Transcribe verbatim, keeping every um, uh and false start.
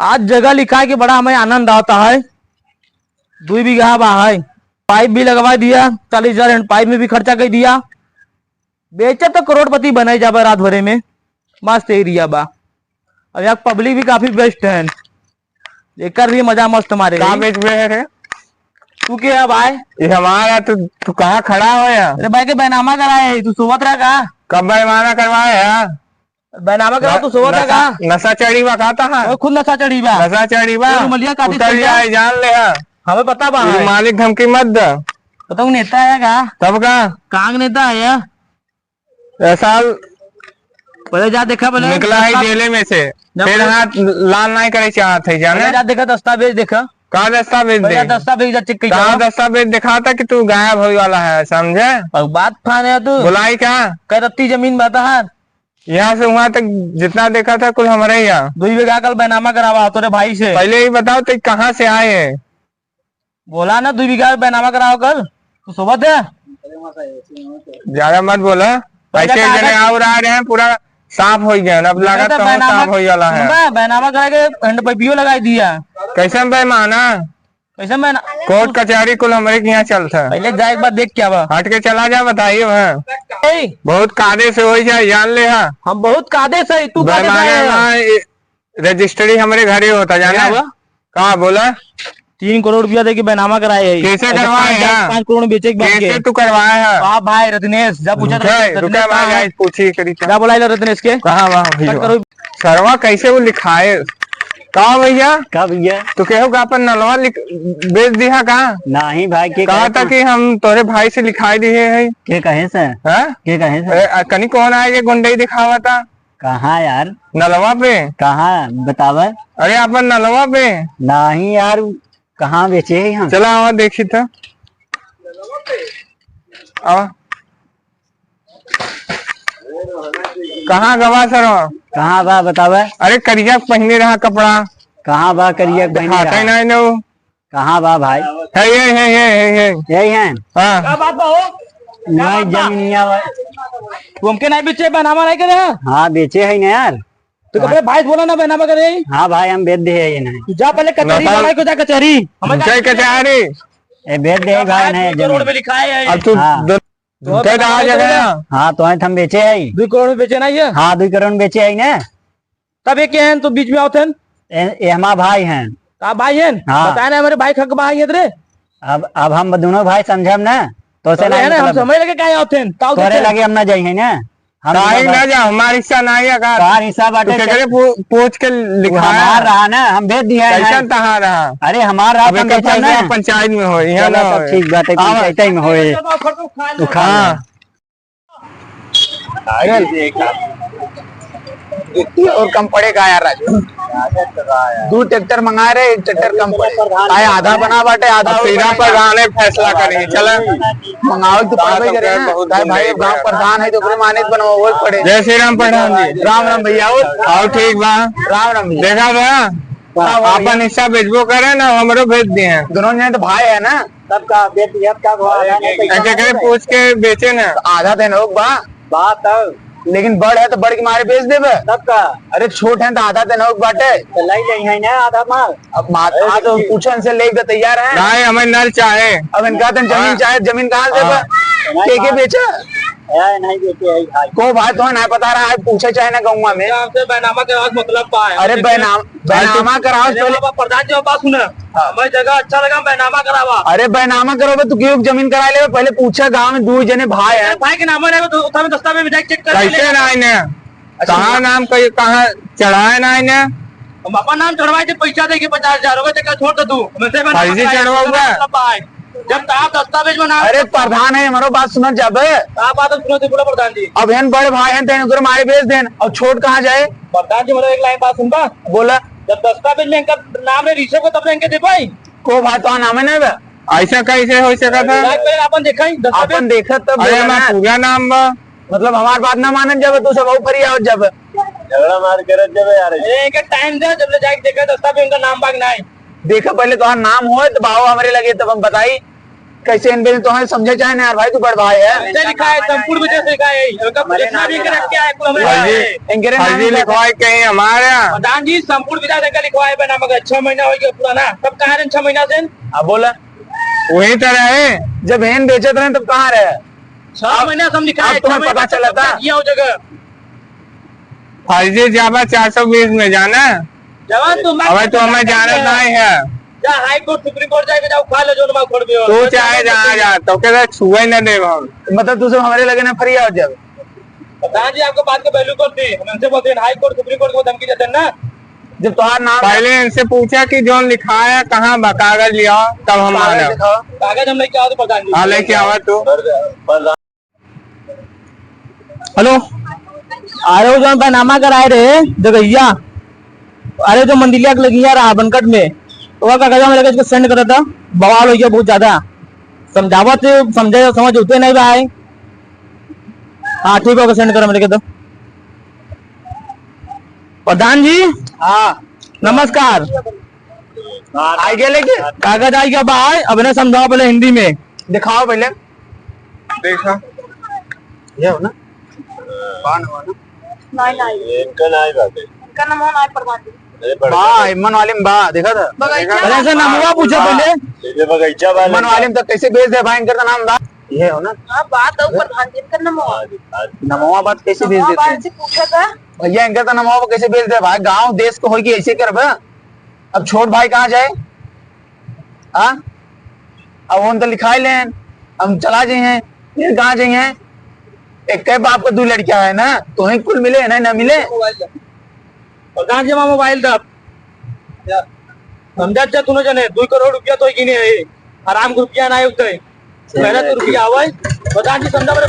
आज जगह लिखाए के बड़ा हमें आनंद आवता है। दुई बीघा बा है, पाइप भी लगवा दिया, चालीस हजार हैंड पाइप में भी खर्चा कर दिया। बेचे तो करोड़पति बने जाबे रात भरे में। मस्त एरिया बा। और यहाँ पब्लिक भी काफी बेस्ट है, एकर भी मजा मस्त मारे का रही। बेचबे है रे? तू के है भाई? ये हमारा, तू, तू कहाँ खड़ा हो यार? अरे भाई के बैनामा कराए है, तू सोवत रहा का? कब बैनामा करवाए है? बैनामा कराओ, तू सोवत रहा का? नशा चढ़ी बा का तहार? ओए, खुद नशा चढ़ी बा। नशा चढ़ी बा? ये रुमलिया काटी उतर चढ़ी बा। जाए, जान ले हा। हमें पता बा ये है। मालिक धमकी मत द। पता हूँ नेता है का? तब का? कांग नेता है या? ए साल पहले जा देखा, पहले निकला है दस्ता-, जेले में से, जा फिर पहले हाथ लाल नहीं करे चाहत है, जाने? पहले जा देखा, दस्तावेज देखा। का दस्तावेज पहले दे? दस्तावेज जा चेक कइके कहाँ आओ। दस्तावेज दिखाता कि तू गायब होए वाला है, समझे? और बात फाने है तू। बुलाई का? कई रत्ती जमीन बा तहार? यहाँ से वहाँ तक जितना देखा था, कुल हमारे ही यहाँ। दुई बीघा कल बैनामा करावा तोरे भाई से। पहले ही बताओ, तो कहाँ से आए हैं? बोला ना, दुई बीघा बैनामा कराओ कल। तू सोबत है? ज्यादा मत बोला। पहले ऐसे कागज जने और आ रहे हैं, पूरा साफ हो गया। अब देखा लागत था तो बैनामा, साफ हो वाला है। सुनबा, बैनामा करा के हैंड पाइपियो लगाई दिया। कैसे बैमाना? कैसे बैना-, कोर्ट कचहरी कुल हमरे के यहाँ चलता है। पहले जा एक बार देख के आवा। हट के चला जा, बताइए वहाँ। ए! बहुत कायदे से हो जाए, जान ले हा। हम बहुत कायदे से, तू कायदे से बैमाना आया। ना, ए, रजिस्ट्री हमरे घरे होता, जाने? क्या हुआ? का बोला? तीन करोड़ रुपया देके बैनामा कराए है। कैसे ऐसे करवाए पाँच, हैं? पाँच करोड़ में बेचे के बाद कैसे के। तू करवाए है? वाह भाई रत्नेश, जब पूछा था रुका, रत्नेश रुका कहाँ भाई, है? आज पूछी करी था। क्या बोला है रत्नेश के? कहाँ बा भैया? कट करो। सरवा कैसे वो लिखाए? का भैया? का भैया? तू केहू का अपन नलवा लिख-, बेच दिया का? नहीं भाई, के कहा कहे था था? कि हम तोरे भाई से लिखाई दिए है। के कहे से? हाँ? के कहे से? ए, आ, कनी कौन आए के गुंडई दिखावा था? कहाँ यार? नलवा पे। कहाँ बतावा? अरे अपन नलवा पे। नहीं यार, कहाँ बेचे है हम? चला आवा देखी तो। आवा। कहाँ गवा सरवा? कहाँ बा बतावा? अरे करिया पहने रहा कपड़ा। कहाँ बा करिया पहने दिखाता ही रहा? नहीं ना वो। कहाँ बा भाई? है, ये, है, ये, है, ये। यही है? हाँ। का बात बा हो? नहीं, जमीनिया बा। तू हमके नहीं बेचे, बैनामा नहीं करे? हाँ, बेचे है ना यार। तो कपड़े भाई से बोला ना, बैनामा करे। हाँ भाई, हम बेच दे है ये नहीं। तू जा पहले कचहरी, बताओ। लड़ाई को जा कचहरी। हमें कई कचहरी? ए, बेच दे भाई, नहीं, करोड़ जमीन। में लिखा है। अब तू हाँ। दो तो कह रहा है जगह। हाँ, तो हम बेचे है। दो करोड़ में बेचे ना ये? हाँ, दो करोड़ में बेचे है ना। तब ये के हैं तो बीच में आवत हैं? ए, ये हमार भाई हैं। का भाई हैं? हाँ। बताए ना, हमारे भाई खक भाई हैं रे। अब, अब हम दोनों भाई समझब ना, तो से तोरे नहीं है ना, हम मतलब। समझ लगे काहे आवत हैं, ताऊ तोरे देते हैं। लगे हम ना जाई है ना। हम काहे दोनों ना भाई। जा, हमार हिस्सा ना है का? तोहार हिस्सा बाटे तू केकरे से। पू-, पूछ के वो लिखा है? हमार रहा ना, हम भेज दिया है। कैसन तहार रहा? अरे हमार रहा, अब हम एकर बेचब फैसला ना। पंचायत में होई, यहाँ चलो ना सब होई। ठीक बाटे, आवा। पंचायत में होई। तू खा हाँ। ले। चल। इतनी और कम पड़ेगा यार राजू। दो ट्रैक्टर मंगा रहे, एक ट्रैक्टर कम पड़े। आए आधा बना बाटे, आधा अब और सीधा बनाएगा। प्रधान है फैसला करेंगे। चला। मंगाओ तो पड़बे करे ना। बहुत भाई, भाई, अब गाँव प्रधान है तो ओकरे माने तो बनवाओ, वो पड़े। जय श्री राम प्रधान जी। राम राम भैया, और? और ठीक बा। राम राम भैया। देखा बा? हाँ, हाँ, आपन हिस्सा बेचबो करे ना, हमरो भेज दिए। दोनों जने तो भाई है ना? तब का बेच दिया, तब का हुआ, आधा नहीं तो एक एक पूछ के बेचे ना। तो आधा देना होगा बा। बा तब। लेकिन बड़ है तो बड़ के मारे बेच देबे। तब का? अरे छोट है तो आधा देना होगा बाटे। तो लाई ले है ना आधा माल। अब माल, अरे आज तो देखिए। पूछन से लेके तैयार है। नहीं, हमें नल चाहे। अब इनका तो जमीन हाँ। चाहे, जमीन कहाँ से हाँ। बा? के के बेचा? ए, नहीं बेचे है भाई। को भाई तो ना पता रहा है, पूछे चाहे ना गौवा में। हमसे बैनामा के आज मतलब बा है। अरे बैनाम-, बैनामा कराओ पहले। बैनामा प्रधान जी, बात सुने। हाँ। हमें जगह अच्छा लगा, बैनामा करावा। अरे बैनामा करो बे, तू क्यों जमीन करा ले? पहले पूछा गांव में दो जने भाई हैं। अरे भाई के नाम है तो उठा में दस्तावेज में जाके चेक कर ले। कैसे ना आए ने? अच्छा, कहाँ नाम कही, कहाँ चढ़ाए ना आए ने? हम अपन नाम चढ़वाए थे, पैसा दे के पचास हजार रुपए, तेका छोड़ दे तू। हमसे बैनामा फर्जी कराए, चढ़वा हुआ। मतलब बा है। जब कहा दस्तावेज में नाम अरे प्रधान है, हमारो बात सुनत जाबे। का बात है, सुनो तो बोला प्रधान जी। अब हन बड़े भाई हैं, तेन उनकर मारे भेज देन, और छोट कहाँ जाए? प्रधान जी, मतलब एक लाइन बात सुनबा? बोला। जब दस्तावेज में इनका नाम है ऋषभ को, तब तो इनके दे पाई। को भाई तो नाम है ना बे? ऐसा कैसे हो सकता है? पहले अपन देखा ही दस्तावेज। अपन देखत तब अरे बोला हमार ना। पूरा नाम बा। मतलब हमार बात ना मानत जाबे, तू सब ऊपर ही आवत जाबे। झगड़ा मार करत जाबे यार। अरे इनका टाइम दे, जब ले जाके देखा दस्तावेज, इनका नाम बाग ना है। देखा पहले तोहार नाम होए तो बाहो हमरे लगे तब हम बताई। कैसे एन बेचें, तो हमें समझे चाहे ना यार भाई, तू बड़ भाई है। इनसे लिखा है, संपूर्ण विजय से लिखा है, इनका जितना भी इनका रख के आए, कुल हमें फर्जी, है। इनके नाम फर्जी लिखा है। लिखवाए कहीं हमारे यहाँ। प्रधान जी, संपूर्ण विजय से इनका लिखवाए बना, मगर छह महीना हो गया पुराना, तब कहाँ रहे छह महीना से? अब बोला। वहीं तो रहे। जब एन बेचत रहे, तब कहाँ रहे? छह अब, महीना से हम लिखा अब है, छह तुम्हें महीना पता से चला था? कब्जा किया हो जगह। फर्जी जाबा चार सौ बीस में जाना। जवान तू मत अबे तो हमें जाना नहीं है। जा हाई कोर्ट, सुप्रीम कोर्ट जाके जाओ, खा ले जो ना खोड़ भी हो। तू चाहे जहाँ जा, तो के छुए न देब हम। मतलब तू सब हमारे लगे ना फरिया हो जावे। प्रधान जी, आपके बात के value कर दी। हम इनसे बोलते हैं, हाई कोर्ट, सुप्रीम कोर्ट को धमकी देते हैं ना। जब तुम्हारा नाम पहले इनसे पूछा कि जौन लिखाया कहाँ बा, कागज लिया, तब हम कागज माने। दिखाओ। कागज हम लेके आओ तो प्रधान जी। हाँ, लेके आवा तू। हेलो। अरे वो जौन बैनामा कराए रहे जगहिया, अरे जो मंदिलिया के लगिया रहा बनकट में, तो वह कागजा में लगे इसको send कर देता। बवाल हो गया बहुत ज्यादा। समझावत, समझे, समझ उठते नहीं भाई। हाँ ठीक है, send कर मेरे के तो। प्रधान जी। हाँ। नमस्कार। हाँ। आ गया लेके? कागज आ गया भाई, अब इन्हें समझाओ पहले हिंदी में। दिखाओ पहले। देखा। ये हो ना? बा नमवा ना? नहीं, नहीं। इनका नहीं बात है। इनका नमवा नहीं प्रधान जी। अरे बा, बड़का। इमन वाले में बा, देखा था? बगीचा अरे ऐसे वाला। नमवा पूछो पहले। ये बगीचा वाले इमन वाले में तो कैसे बेच दे भाई, इनका तो नाम बा। ये हो ना? हाँ, बा तो प्रधान जी, इनका नमवा। हाँ जी, हाँ जी। नमवा बात कैसे बेच नमवा देते बात हैं? से पूछा था। भैया, इनका तो नमवा कैसे बेच दे भाई? गाँव देश को होगी ऐसे करबे? अब छोट भाई कहाँ जाए? हाँ? अब उन तो लिखाई लेन, हम चला जाइए, फिर कहाँ जाइए? एक के बाप के दो लड़कियाँ है ना, तो वहीं कुल मिले है ना, ना मिले? प्रधान जी, हमारा मोबाइल दब। समझा जा, तूने जाने, दो करोड़ रुपया तो गिने है, आराम के रुपया ना उठे, मेहनत के रुपया आवे। प्रधान जी, समझा मेरे